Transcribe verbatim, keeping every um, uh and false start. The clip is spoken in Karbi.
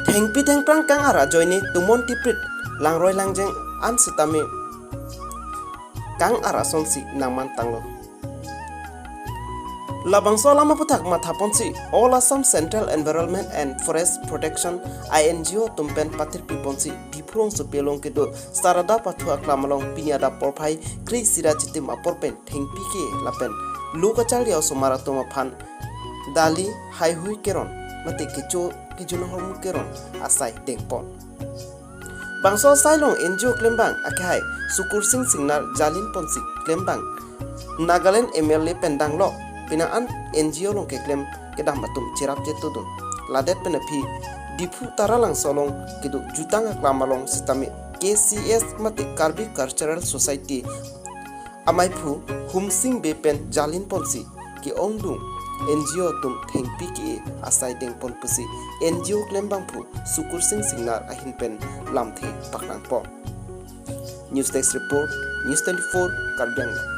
Thengpi thengphrang kang ara ajoine tumon tiprit, langroi langjeng an sitame kang ara asonsi nangmantanglo. Labangso alam aphuthak mathaponsi All Assam Central Environment and Forest Protection, I N G O atum pen patirpiponsi Diphu rongsopi along kedo Sarada Pathu aklam along pini adap porphai kre-isi ra chitim apor pen thengpi ke lapen lo kacharli a-osomar atum aphan dali haihui keron mate kecho kejun ahormu keron asai dengpon. Bangso asai along N G O klembang akehai Sukursing Singnar jalinponsi klembang Nagaland M L A pen danglok penang an N G O along keklem kedam atum cherap chetudun. Ladet pen aphi Diphu Taralangso along kedo jutang aklam along sitame K C S mate Karbi Cultural Society amaiphu Humsing Bey pen jalinponsi ke-ongdung N G O atum thengpi ke-e asai dengpon pusi N G O klembangphu Sukursing Singnar ahin pen lamthe paknangpo. News Desk Report, News twenty-four, Karbi Anglong.